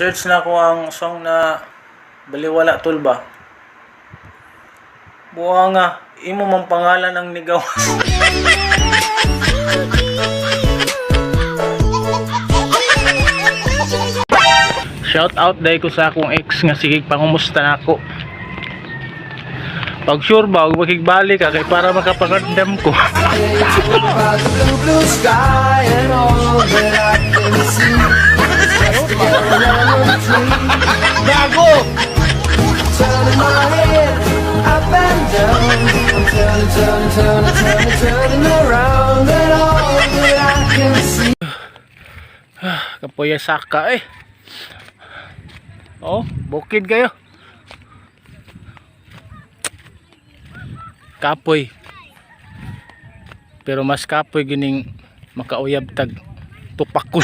I-search na ko ang song na "Baliwala Tulba". Buha nga, imo man pangalan ang nigawas. Shout out dahil ko sa akong ex nga sige pangumusta na ako. Pag sure ba, huwag makigbalik ka kay para makapagandam ko. About the blue, blue sky and all that I can see is just a yellow lemon tree. Gago! Turning my head up and down. I'm turning, turning, turning, turning, turning around, and all that I can see. Kapoya saka eh. Oh, bukid kayo. Kapoy. Pero mas kapoy gining makauyab tag tupakon.